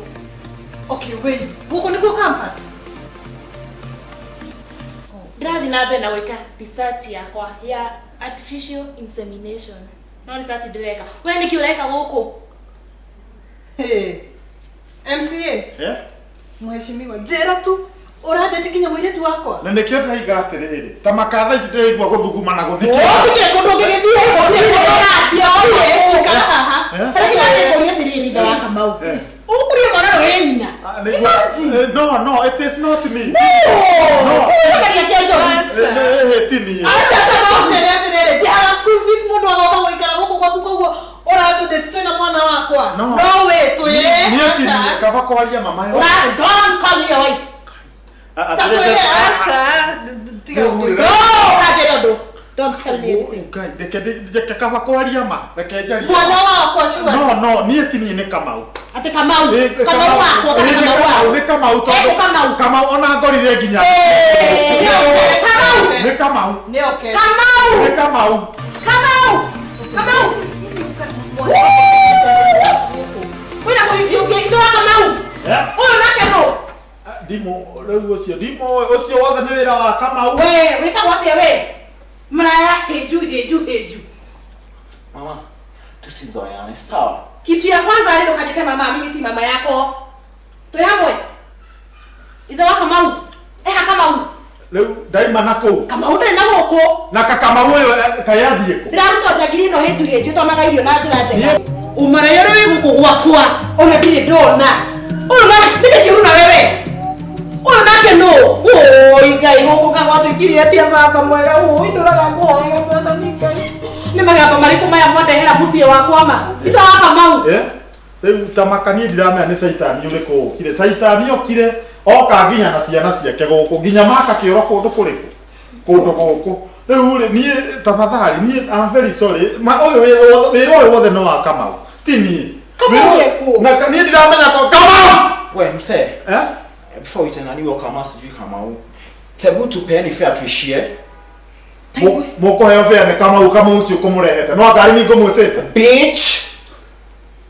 Okay, wait. Gũkũ nĩkuo campus? Ndĩrathiĩ na mbere na gwĩka research yakwa ya artificial insemination. No research ndĩreka. We nĩkĩ ũreka gũkũ? Hey. MCA. Eh? Mheshimiwa, njĩra tu ũrandeti nginya mũirĩtu wakwa. Na nĩkĩo ndĩraiga atĩrĩrĩ, ta makatha ici ndĩraigua gũthuguma na gũthikĩra. Gũtikĩrĩ kũndũ ũngĩgĩthiĩ gũtirĩ kũndũ ũrathiĩ oire ikara haha. Eh? Tareke ngũrie atĩrĩrĩ ithe wa Kamau. Eh. Ũkũrie mwana ũyũ wĩ nyina. Ah, nĩguo- Eh, No, no, it is not me. No. No. Ũrekagia kĩa njohi. Eh, eh, ti niĩ. Acha Kamau njĩre atĩrĩrĩ, ndĩhaga school fees mũndũ agoka gũikara gũkũ gwaku koguo ũratũndeti twĩna mwana wakwa. No. No wĩ twĩre. Niĩ ti aca. niĩ, kaba kwaria mama ĩyo. Don't call me your wife. Ah, Ta atĩrĩrĩ, twĩre ah, aca. Tiga Rĩu gũtwĩra. No, ũkanjĩra ũndũ. Don't tell me anything. Ngai, reke reke kaba kwaria ma, reke njarie. Mwana wakwa sure. No, no, niĩ ti niĩ nĩ Kamau. Atĩ Kamau. Eh, Kamau wakwa Eh, kana nĩ Kamau Kamau, waku. nĩ Kamau tondũ Eko Kamau. Kamau ona ngorire nginya. Eh, Kamau. Nĩ Kamau. Nĩ oke. Kamau. Nĩ Kamau. Kamau. Kamau. Kwĩna mũhiki ũngĩ ithe wa Kamau. Eh? Ũyũ nake nũ? Ndimũ rĩu ũcio ndimũ ũcio wothe nĩ wĩra wa Kamau. We, wĩtagwo atĩa we? Mraya hĩnju hĩnju hĩnju. Mama, tusizoeane, sawa? Kitu ya kwanza rĩ ndũkanjĩte mama, mimi si mama yako. Twĩ hamwe. Ithe wa Kamau. Eha Kamau. Rĩu ndaima na kũu. Kamau ndarĩ na gũkũ. Na kakamau ũyũ eh, kaĩ athiĩ kũ? Ndĩraruta njangiri ĩno hĩnju hĩnju ĩtwamaga irio na njĩra njega. Ũmaraya ũrĩa wĩ gũkũ gwakwa ona ndirĩ ndona. Ũyũ na nĩkĩ kĩũru na wewe? Ũyũ nake nũ? Ũi Ngai gũkũ kagwatuĩkire atĩa baba mwega ũi ndũraga kũhoya mwathani Ngai. Nĩ magamba marĩkũ maya mwandehera mũciĩ wakwa ma? Ithe wa Kamau. Eh? Rĩu ta maka niĩ ndiramenya nĩ caitani ũrĩkũ ũkire. Caitani okire oka nginya na ciana ciake gũkũ nginya maka kĩoro kũndũ kũrĩkũ kũndũ gũkũ. Rĩu rĩ niĩ tafadhali niĩ I'm very sorry. Ma ũyũ wĩra ũyũ wothe nĩ wa Kamau. Ti niĩ. Kamau Wĩra- ekũ? Na niĩ ndiramenya ko Kamau. We msee, Eh? before uite nani huyo kama sijui Kamau. Tebu tupeeni fare tuishie. Mũkũheo fare nĩ Kamau Kamau ũcio ũkũmũrehete. No ngari nĩ ngũmwĩtĩte. Bitch,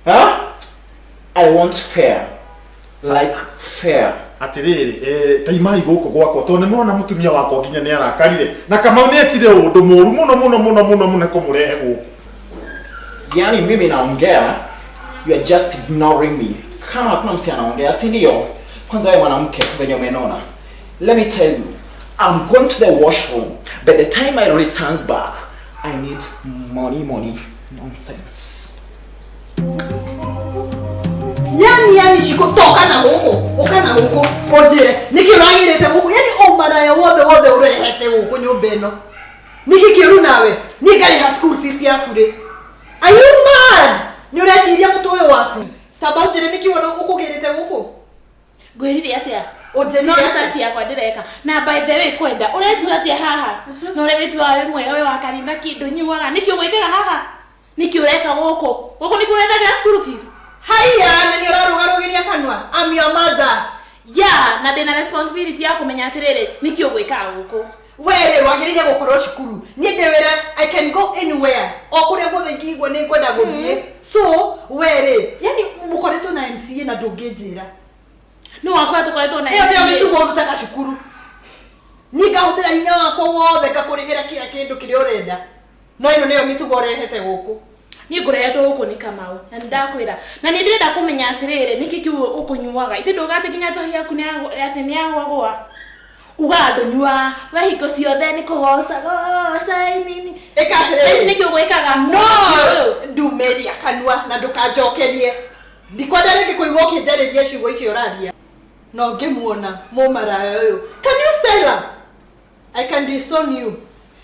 Eh? I want fare. Like fair. Atĩrĩrĩ eh, taimai gũkũ gwakwa tondũ nĩ mũrona mũtumia wakwa nginya nĩ arakarire na Kamau nĩ ekire ũndũ mũũru mũno mũno mũno mũno mũno kũmũrehe gũkũ. Yaani mimi naongea, you are just ignoring me. Kama hakuna msee anaongea, si ndio? Kwanza wewe mwanamke venye umenona. Let me tell you, I'm going to the washroom. By the time I returns back, I need money, money, nonsense. Yani yani shiko toka na gũkũ, ũka na gũkũ, ũnjĩre nĩkĩ ũragĩrĩte gũkũ? Yani ũmaraya wothe wothe ũrehete gũkũ nyũmba ĩno. Nĩkĩ kĩũru nawe? Niĩ ngarĩha school fees ya burĩ. Are you mad? Nĩ ũreciria mũtwe ũyũ waku? Tamba ũnjĩre nĩkĩ wona ũkũgĩrĩte gũkũ? Ngwĩrire atĩa? Ũnjĩrire No atĩa? research yakwa ndĩreka. Na by the way kwenda ũretua atĩa haha? Na ũrĩa wĩtuaga wĩ mwega wĩ wa kanitha kĩndũ nyuaga. Nĩkĩ ũgwĩkaga haha? Nĩkĩ ũreka gũkũ? Gũkũ nĩkuo wethagĩra school fees? Haiya, na nĩ ũrarũgarũgĩria kanua. I'm your mother. Yeah, na ndĩna responsibility ya kũmenya atĩrĩrĩ nĩkĩ ũgwĩkaga gũkũ. Were wagĩrĩire gũkorwo cukuru. Niĩ ndĩ wĩra, I can go anywhere. O kũrĩa guothe ingĩigua nĩ ngwenda gũthiĩ. So, were, yani mũkoretwo na MCA na ndũngĩnjĩra. No wakwa tũkoretwo na Ĩyo nĩyo MCA. mĩtugo ũrutaga cukuru. Niĩ ngahũthĩra hinya wakwa wothe ngakũrĩhĩra kila kĩndũ kĩrĩa ũrenda. No ĩno nĩyo mĩtugo ũrehete gũkũ. Niĩ ngũrehetwo gũkũ nĩ Kamau na nĩ ndakwĩra na nĩ ndĩrenda kũmenya atĩrĩrĩ nĩkĩ kĩu ũkũnyuaga ithe ndũga atĩ nginya njohi yaku atĩ nĩ yagwagwa ugaga ndũnyuaga we hingo ciothe nĩ kũgoca goca nini Ĩka atĩrĩrĩ. Ici nĩkĩ ũgwĩkaga No, ndumeria kanua na ndũkanjokerie. Ndikwenda rĩngĩ kũigua ũkĩnjarĩria ciugo icio ũraria. Na ũngĩmuona mũmaraya ũyũ. Can you tell her? I can disown you.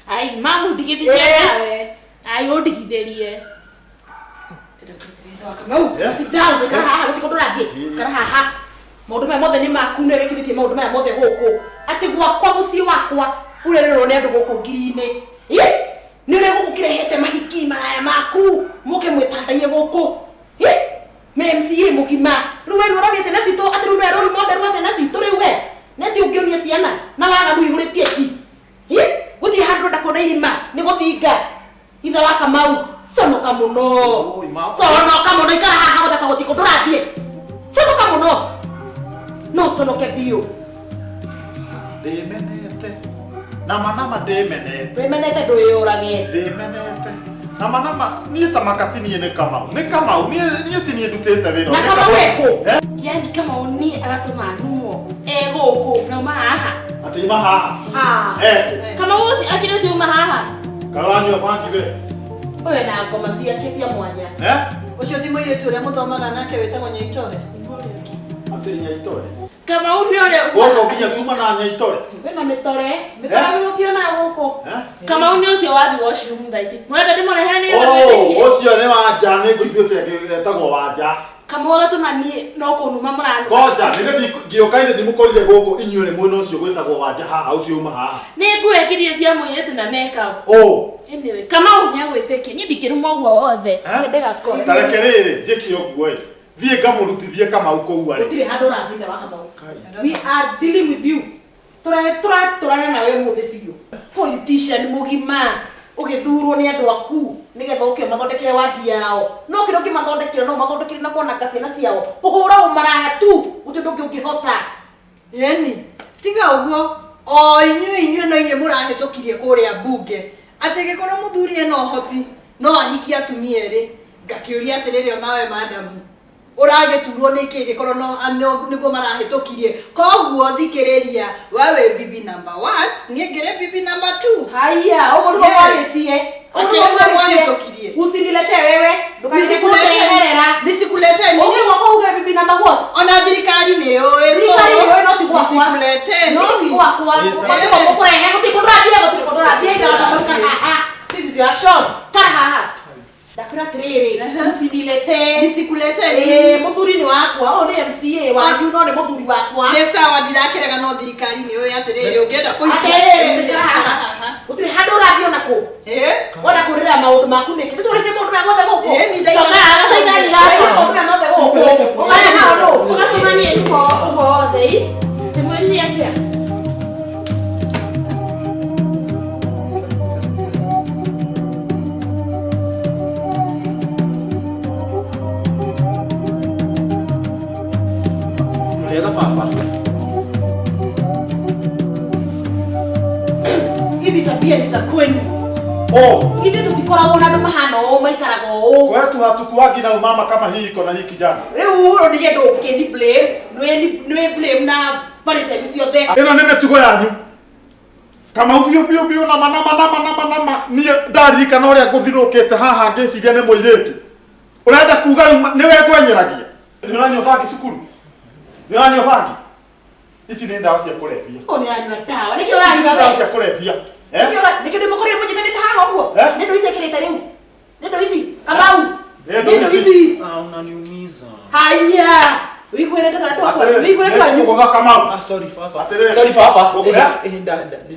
Ai mamu ndigithĩrie Eh. nawe ai ũndigithĩrie Kamau, Yeah. sit down, ikara haha, gũtirĩ kũndũ ũrathiĩ. Ikara haha. Maũndũ maya mothe nĩ maku nĩ wĩkithĩtie maũndũ maya mothe gũkũ. Atĩ gwakwa mũciĩ wakwa ũrererwo nĩ andũ gũkũ ngiri-inĩ. Ĩ? Nĩ ũrĩa gũkũ kĩrehete mahiki maraya maku mũke mwĩtandaiye gũkũ. Ĩ? Me MCA mũgima. Rĩu we nĩ ũroria ciana citũ atĩ rĩu nĩwe role model wa ciana citũ rĩu we. Nĩ atĩ ũngĩonia ciana na waganu ihũrĩtie ki. Ĩ? Gũtirĩ handũ ũrenda kuona irima nĩ gũthinga. Ithe wa Kamau conoka mũno. Oi, ma- Conoka mũno ikara haha gũthaka gũtikũ ndũrathiĩ. Conoka mũno. No conoke biũ. Ndĩmenete. Nama nama ndĩmenete. Wĩmenete ndwĩyũrage. Ndĩmenete. Nama nama niĩ ta makati niĩ nĩ Kamau. Nĩ Kamau niĩ ti niĩ ndutĩte wĩra. Na Kamau ekũ? Yani Kamau ni aratũma numo e gũkũ na uma haha. Atĩ ima haha. Ah. Eh. Kamau ũcio akĩrĩ ũcio uma haha. Karanyua bangi we. Ũyũ na ngoma ciake cia mwanya. Eh? Ũcio ti mũirĩtu ũrĩa mũthomaga nake wĩtagwo Nyaitore. Atĩ Nyaitore. Kamau nĩ ũrĩa uma. Gũkũ nginya kuma na Nyaitore. Wĩna mĩtore. Mĩtore wĩũkire nayo gũkũ. Kamau nĩ ũcio wathi washroom thaa ici. Mũrenda ndĩmũrehere nĩgetha Oh, mwĩtĩkie? ũcio nĩ wanja nĩ ngũiguĩte etagwo wanja. Kamau agatũma niĩ no kũnuma mũranuma. Ngoja, nĩ ngĩũka ithe ndimũkorire gũkũ inyuĩ nĩ mwena ũcio gwĩtagwo wanja haha ũcio uma haha. Nĩ nguo cia mũirĩtu na makeup. Oh. Anyway, Kamau nĩ agwĩtĩkia. Niĩ ndingĩruma ũguo wothe. Ndĩgakore. Ta reke rĩrĩ njĩke ũguo ĩ. Thiĩ ngamũrutithie Kamau kũu arĩ. Gũtirĩ handũ ũrathiĩ ithe wa Kamau. We are dealing with you. Tũratũrana nawe ũmũthĩ biũ. Politician mũgima ũgĩthurwo nĩ andũ aku nĩgetha ũke ũmathondekere wadi yao. No kĩrĩa ũngĩmathondekera no ũmathondekere na kwananga ciana ciao. Kũhũra ũmaraya tu gũtirĩ ũndũ ũngĩ ũngĩhota. Yeni, tiga ũguo o inyuĩ inyuĩ no inyuĩ mũrahĩtũkirie kũrĩa mbunge atĩ gĩkorwo mũthuri ena ũhoti no ahikie atumia erĩ ngakĩũria atĩrĩrĩ onawe madamu ũragĩturwo nĩkĩ gĩkorwo no nĩguo marahĩtũkirie koguo thikĩrĩria we wĩ bibi number 1 niĩ ngĩrĩ bibi number 2. Haiya, ũguo nĩguo mwarĩtie. Atĩ nĩguo mwahĩtũkirie. Usiniletee wewe. Ndũkanĩkũreherera. Nisikuletee nini? Ũngĩgwa uge bibi number what? Ona thirikari nĩ yũĩ. Thirikari nĩ yũĩ no ti gwakwa. Nisikuletee No ti nini? gwakwa. Gũtirĩ gũkũrehe, gũtirĩ kũndũ ũrathiĩ, gũtirĩ kũndũ ũrathiĩ, ithe wa Kamau kara haha. This is your shop. Kara haha. Ndakwĩra atĩrĩrĩ, usiniletee. Nisikuletee nini? Mũthuri nĩ wakwa, ũyũ nĩ MCA wanyu no nĩ mũthuri wakwa. Nĩ sawa ndirakĩrega no thirikari nĩ yũĩ atĩrĩrĩ ũngĩenda kũhikia. Atĩrĩrĩ, ikara haha. Gũtirĩ handũ ũrathiĩ ona kũ. Wenda kũrĩra maũndũ maku nĩkĩ? Nĩtũrĩte maũndũ maya mothe gũkũ. Toka Maũndũ maya mothe gũkũ. Ũkaya maũndũ. Ũgatũma niĩ nĩko ũguo wothe ĩ. Ndĩmwĩrire atĩa? Wega baba. Hizi tabia ni za kwenu. Oh. Ithuĩ tũtikoragwo na andũ mahana ũũ maikaraga ũũ. Kwetu hatukuagi na umama kama hii iko na hii kijana. Rĩu ũyũ nĩ ũndũ ũngĩ blame, nĩ blame na bari cianyu ciothe. Ĩno nĩ mĩtugo yanyu. Kamau biũ biũ biũ nama nama nama nama nama niĩ ndaririkana ũrĩa ngũthirũkĩte haha ngĩciria nĩ mũirĩtu. Ũrenda kuga rĩu nĩwe ngwenyeragia. Nĩ ũranyua bangi cukuru? Nĩ ũranyua bangi? Ici nĩ ndawa cia kũrebia. Ũyũ nĩ aranyua ndawa. Nĩkĩ Ici nĩ ũranyua ndawa we? cia kũrebia. Nĩkĩ ndĩmũkorire mũnyitanĩte haha ũguo? Nĩ ndũ ici ekĩrĩte rĩu. Nĩ ndũ ici. Kamau. Nĩ ndũ ici. Ah, unaniumiza. Haiya. Wĩiguĩre ndeto na ndũ akwa. Wĩiguĩre ndũ anyu. Nĩngũgũtha Kamau. Ah, sorry baba. Atĩrĩrĩ. Sorry baba.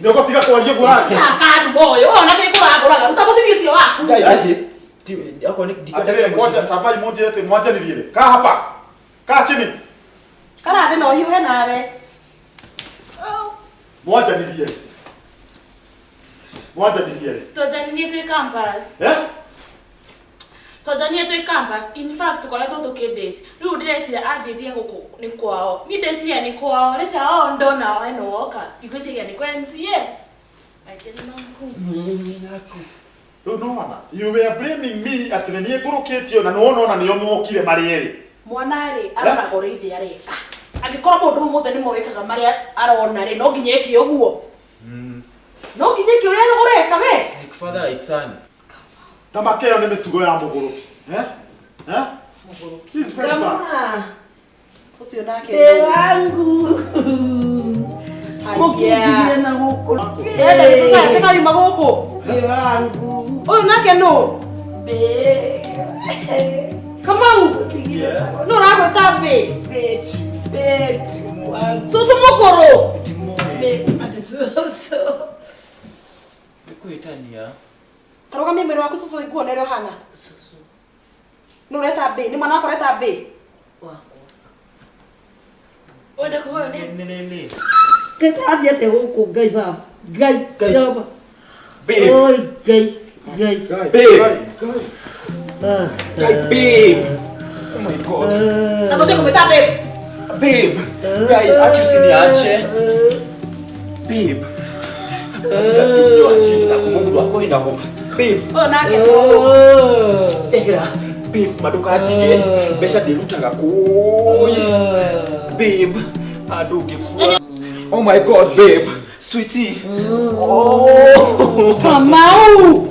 Nĩ ũgũtiga kwaria ũguo ũraria? Kaka moyo. Ona kĩ kũragũraga. Ruta mũcibi ũcio waku. Ngai aje. Ti akorwo nĩ Atĩrĩrĩ, ngoja tambai mũnjĩre atĩ mwanjanĩrie rĩ. Kaa hapa. Kaa chini. Karathĩ na ũhiũhe nawe. Mwanjanĩrie rĩ. Mwanjanĩrie rĩ. Twanjanirie twĩ campus. Eh? Twanjanirie twĩ campus. In fact, tũkoretwo tũkĩdate. Rĩu ndĩreciria anjĩrire gũkũ nĩ kwao. Niĩ ndeciria nĩ kwao. Later on ndona we nĩ woka. Ngwĩciria nĩ kwa MCA. Akĩrĩ maku. Rĩu no wana, you were blaming me atĩ nĩ niĩ ngũrũkĩtio na nĩwona ona nĩo mokire marĩ erĩ. Mwana rĩ aroraga ũrĩa ithe areka. Angĩkorwo maũndũ mau mothe nĩmo wĩkaga marĩa arona rĩ, no nginya eke ũguo. No nginya eke ũrĩa ũreka we. Like father like son. Tamake ĩyo nĩ mĩtugo ya mũgũrũki. Eh? Eh? Mũgũrũki. He's very bad. Ũcio nake. Ndĩ wangu. Mũkĩndigire na gũkũ. Enda gĩcũca tĩkariuma gũkũ. Ndĩ wangu. Ũyũ nake nũ? Kamau. Nũ ũragwĩta mbĩ? Cũcũ mũkũrũ. Atĩ cũcũ. Nĩkwĩtania. Tarũgamia mwĩrĩ waku cũcũ nguone ũrĩa ũhana. Nũ ũreta mbĩ? Nĩ mwana wakwa ũreta mbĩ? Wenda kuga ũyũ nĩ Nĩ nĩ. Ngai kũrathiĩ atĩa gũkũ Ngai baba. Ngai Jehova. Babe. Oi Ngai Ngai. Babe. Ngai babe. Oh my God. Na mũtige kũmwĩta babe. Babe. Ngai aki usiniache. Babe. Katika studio achini na kumungu wako inago. Babe. Ũyũ nake Ehera. Babe, madukatige. Mbeca ndĩrutaga kũi. Babe, andũ ngĩkua. Oh my God, babe. Sweetie. Oh. Kamau.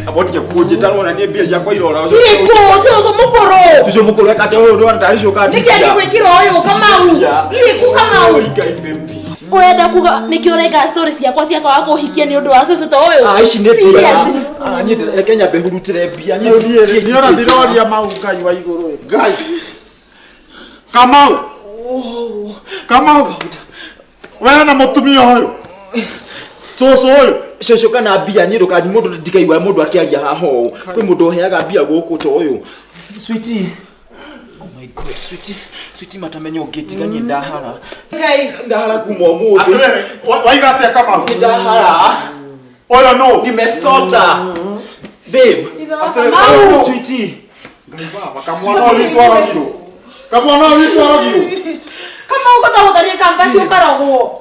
Abotige kũnjĩta rona niĩ mbia ciakwa irora. Irĩkũ ũcio mũkũrũ. Ũcio mũkũrũ ekate ũyũ nĩ tarĩ coka. Nĩkĩ angĩgwĩkĩra ũyũ Kamau? Irĩkũ Kamau? Ngai baby. Ũrenda kuga nĩkĩo ũreka story ciakwa ciakwa wa kũhikia nĩ ũndũ wa cũcũ ta ũyũ? Ah, ici nĩ mbia. Seriously? Ah, niĩ reke nyambe hurutĩre mbia. Niĩ Niĩ ona ndiroria mau Ngai wa igũrũ. Ngai. Kamau. Kamau. We na mũtumia ũyũ. Cũcũ ũyũ. Cũcũ kana mbia niĩ ndũkanyi mũndũ ndikaigua mũndũ akĩaria haha ũũ. Kwĩ mũndũ ũheaga mbia gũkũ ta ũyũ. Sweetie. Oh my God, sweetie. Sweetie matamenya ũngĩntiga niĩ ndahara. Ngai. Ndahara kuma ũmũthĩ. Atĩrĩrĩ, waiga atĩa Kamau? Nĩ ndahara. Ũyũ nũ? Nimesota. Babe. Atĩrĩrĩ, Kamau. Sweetie. Ngai baba, kamwana ũyũ witũ arogirwo. Kamwana ũyũ witũ arogirwo. Kamau gũtahũthania kambasi ũkarogwo.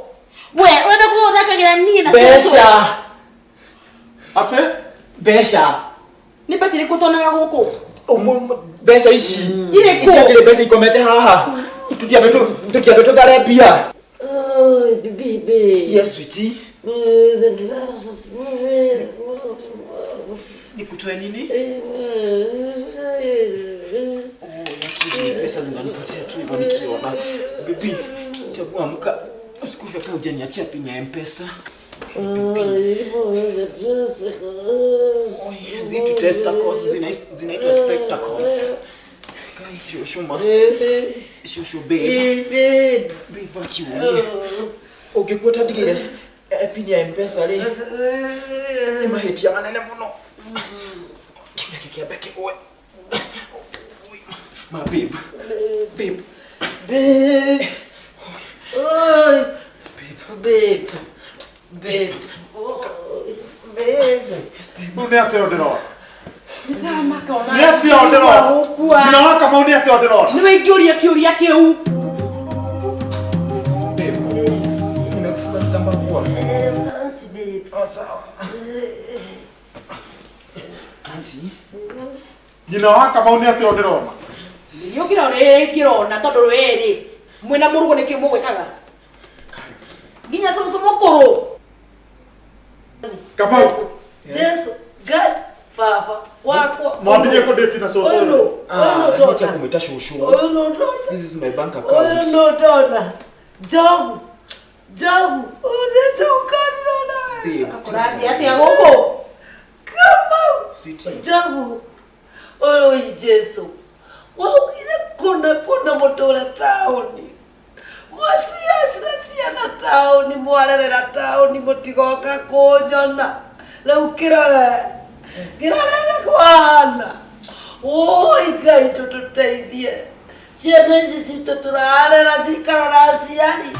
We, ũrenda kuga ũthakagĩra niĩ na cũcũ? Mbeca. Atĩ? Mbeca. Nĩ mbeca irĩkũ tuonaga gũkũ? Mbeca ici. Irĩkũ? Ici akĩrĩ mbeca ikomete haha. Tũtiambe tũthare mbia. Oh, baby. Yes, sweetie. Nikutoe nini? Oh, yakini pesa zinanipotea tu hivyo nikiona. Baby, chagua amka. Usikufe kama hujaniachia pin ya M-Pesa. Zitu testicles zinaitwa spectacles. Kai, shosho ma. Shosho babe. Babe akiulie. Ũngĩkua tatigĩre pin ya M-Pesa rĩ. Nĩ mahĩtia manene mũno. Kĩrĩa kĩambe kĩgwe. Ma babe. Babe. Babe. Oh, babe. Babe. Oh, babe. Rĩu nĩ atĩa ndĩrona? Nĩndamaka ona. Nĩ atĩa ndĩrona? Gũkua. Nyina wa Kamau nĩ atĩa ndĩrona? Nĩwe ingĩũria kĩũria kĩu. Babe. Nimekufunga kitambaa kwa. Asante, babe. Oh, sawa. Auntie. Nyina wa Kamau nĩ atĩa ndĩrona? Nĩ ũngĩrora ngĩrona tondũ rwerĩ mwĩna mũrugo nĩkĩ mũgwĩkaga? Nginya cũcũ mũkũrũ. Kamau. Jesu, God, Baba, wakwa. Mwambirie kũndĩti na cũcũ Ũyũ ũyũ. nũ? Ũyũ Ah, nũ niĩ ndona? kũmwĩta cũcũ. Ũyũ nũ ndona? This is my bank Ũyũ account. nũ ndona? Njogu. Njogu. Ũyũ nĩ njogu kanirona we. Babe, Kũrathiĩ atĩa gũkũ? Kamau. Sweetie. Njogu. Ũyũ Jesu. Waugire kũna kũna mũtũre taũni. Mwaciacira ciana taũni mwarerera taũni mũtigoka kũnyona. Rĩu kĩrore. Kĩrore ũrĩa kwahana. Oi Ngai tũtũteithie. Ciana ici citũ tũrarera cikarora aciari.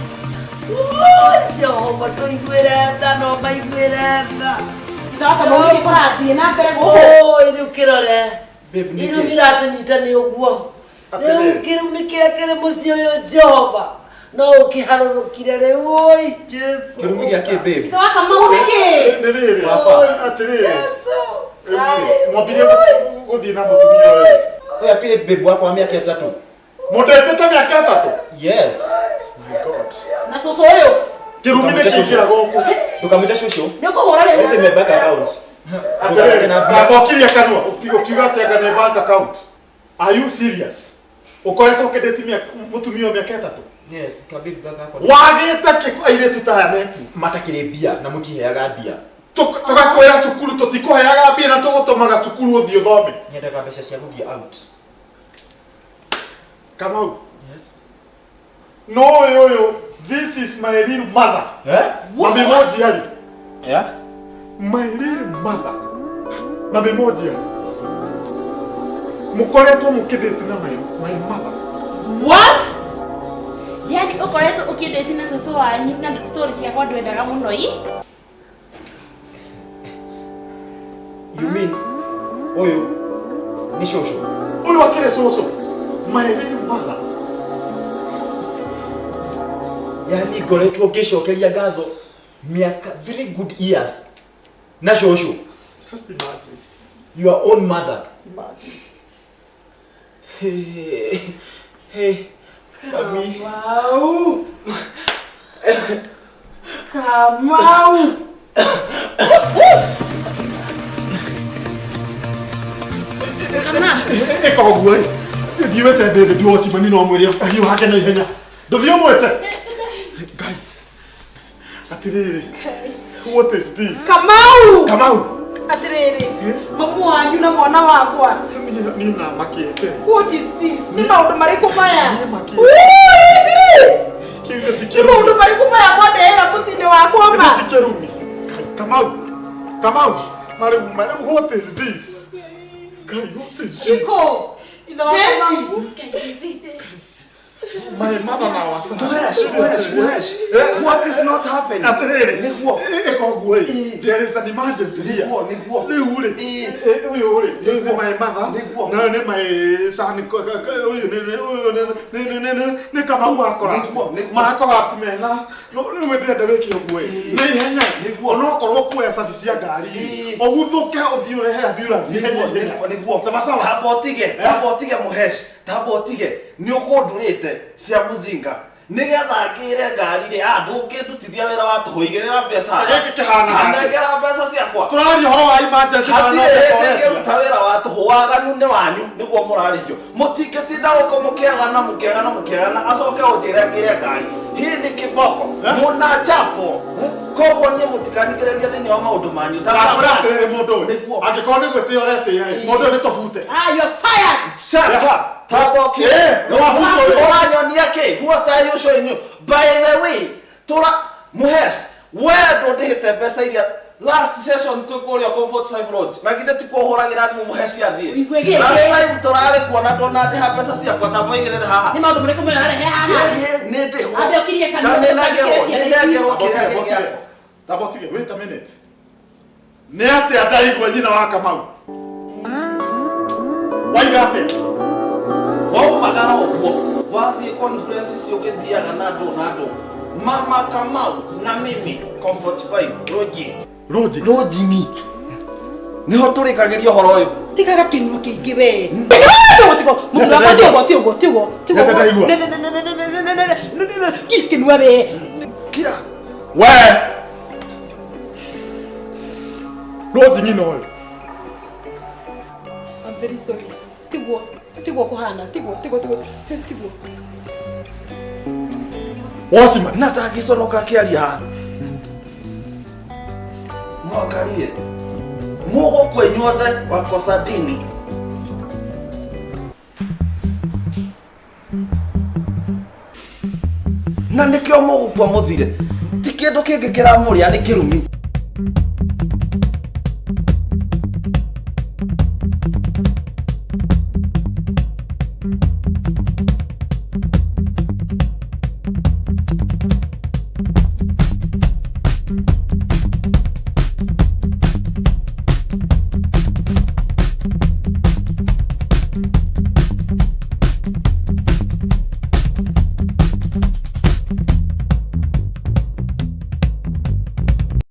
Oi Jehova tũiguĩre tha no maiguĩre tha. Ithe wa Kamau nĩkĩ kũrathiĩ na mbere gũkũ? Oi rĩu kĩrore. Babe, nĩkĩ? Irumi iratũnyita nĩ ũguo. Rĩu Atĩrĩrĩ. kĩrumi kĩrĩa kĩrĩ mũciĩ ũyũ Jehova no ũkĩharũrũkire rĩu oi Jesu. Kĩrumi gĩa kĩ, babe? Ithe wa Kamau nĩkĩ? Nĩ rĩrĩ. Baba. Atĩrĩrĩ. Jesu. Mwambirie gũthiĩ na mũtumia ũyũ. Ũyũ akĩrĩ babe wakwa wa mĩaka ĩtatũ. Mũndetĩte mĩaka ĩtatũ? Yes. My God. Na cũcũ ũyũ Kĩrumi nĩ kĩingĩra gũkũ. Ndũkamwĩte cũcũ. nĩ ũkũhũra This is rĩu. my bank account. Atĩrĩrĩ, Ndũkareke na mbia. amba ũkirie kanua ũkiuga atĩ anga nĩ bank account. Are you serious? Ũkoretwo ũkĩndĩti mũtumia ũyũ mĩaka ĩtatũ? Yes, kababe gakwa. Wagĩte kĩ airĩtu ta aya mekuo? Matakĩrĩ mbia na mũtiheaga mbia. Tũgakwĩra cukuru tũtikũheaga mbia na tũgũtũmaga cukuru ũthiĩ ũthome. Nyendaga mbeca cia gũthiĩ out. Kamau. Yes. No ũyũ ũyũ, this is my real mother. Eh? Mami Mojiari. Yeah? My real mother. Mami Mojiari. Mũkoretwo mũkĩndĩti na my mother. What? Yani ũkoretwo ũkĩndĩti na cũcũ wanyu na story ciakwa ndwendaga mũno i? You mean ũyũ nĩ cũcũ? Ũyũ akĩrĩ cũcũ. My real mother. Yani ngoretwo ngĩcokeria ngatho mĩaka 3 good years na cũcũ. Just imagine. Your own mother. Imagine. Hey, hey, mami. Kamau. Kamau. Kama. Ĩka ũguo ĩ. Thiĩ wĩte David Watchman na ũmwĩre ahiũhake na ihenya. Ndũthiĩ ũmwĩte. Ngai. Atĩrĩrĩ. What is this? Kamau. Kamau. Atĩrĩrĩ. Mamu wanyu na mwana wakwa. Niĩ na makĩte. What is this? Nĩ maũndũ marĩkũ maya? Niĩ makĩte. Ui, Kĩu ti Nĩ kĩrumi. maũndũ marĩkũ maya mwandehera mũciĩ-inĩ wakwa ma? Ti kĩrumi. Ngai, Kamau. Kamau. Marĩ marĩ what is this? Ngai, what is this? Shiko. Ithe wa Kamau. My mother now was Muhesh, Muhesh, Muhesh. What is not happening? Atĩrĩrĩ. Nĩguo. Ĩka ũguo ĩ. There is an emergency here. Nĩguo, nĩguo. Rĩu rĩ, ũyũ rĩ, nĩ my mother, Nĩguo. na ũyũ nĩ my son, ũyũ nĩ ũyũ nĩ nĩ Kamau wa collapse. Nĩguo, nĩguo. Ma collapse mena. No rĩu ndĩrenda wĩke ũguo ĩ. Na ihenya. Nĩguo. Onokorwo kuoya service ya ngari. Ũguthũke ũthiĩ ũrehe ambulance ihenya ihenya. Nĩguo. Sawa sawa. Tamba ũtige, tamba ũtige Muhesh, tamba ũtige. Nĩ ũkũndũrĩte cia mũzinga. Nĩgetha ngĩre ngari rĩ, ah ndũngĩndutithia wĩra wa tũhũ, igĩrĩra mbeca. Ta gĩkĩ kĩhana atĩa? Nengera mbeca ciakwa. Tũraria ũhoro wa emergency na Hatirĩ no hĩndĩ ũkoretwo. ngĩruta wĩra wa tũhũ, waganu nĩ wanyu nĩguo mũrarĩhio. Mũtingĩtinda gũkũ mũkĩagana mũkĩagana mũkĩagana acoke ũnjĩre ngĩre ngari. Hii nĩ kĩboko. Mũnachapwo. Koguo niĩ mũtikaningĩrĩrie thĩinĩ wa maũndũ manyu. Ndakwĩra atĩrĩrĩ mũndũ ũyũ. Nĩguo. Angĩkorwo nĩ gwĩtĩa ũretĩa ĩ, mũndũ ũyũ nĩ tũbute. Ah, you're fired. Shut up. Tamba ũkire. Eh, nĩ wabutwo wĩra. Ũranyonia kĩ? What are you showing you? By the way, tũra Muhesh, we ndũndĩhĩte mbeca iria last session twĩ kũrĩa Comfort 5 Lodge na githĩ ti kuo ũhũragĩra thimũ Muhesh athiĩ. Ũigue gĩkĩ? Last time tũrarĩ kuo na ndũnandĩha mbeca ciakwa tamba ũigĩrĩre haha. Nĩ maũndũ marĩkũ maya ũrarehe haha? Ĩĩ, nĩ ndĩhwo. Ambe ũkirie kanua, Ta nĩ nengerwo, ũtangĩkĩre nĩ ciana ici. nengerwo kĩrĩa Tamba gĩ ũtige, gĩakwa. tamba ũtige, wait a minute. Nĩ atĩa ndaigua nyina wa Kamau? Waiga atĩa? Waumagara ũguo wathiĩ conference icio ũgĩthiaga na ndũ na ndũ. Mama Kamau na mimi Comfort 5 Lodge. Lodge. Lodging. Niho tũrĩkagĩria ũhoro ũyũ. Tigaga kĩnua kĩingĩ we. Tiguo tiguo mũthuri wakwa tiguo tiguo tiguo tiguo. Nĩ ndaigua. Kiri kĩnua we. Kira. We. Lodge nyina ũyũ. I'm very sorry. Tiguo tiguo kũhana tiguo tiguo tiguo tiguo. Watchman. Na ndangĩconoka akĩaria haha. Mwangarie. Mũgũkũ inyuothe wakosa dini. Na nĩkĩo mũgũkua mũthire. Ti kĩndũ kĩngĩ kĩramũrĩa nĩ kĩrumi.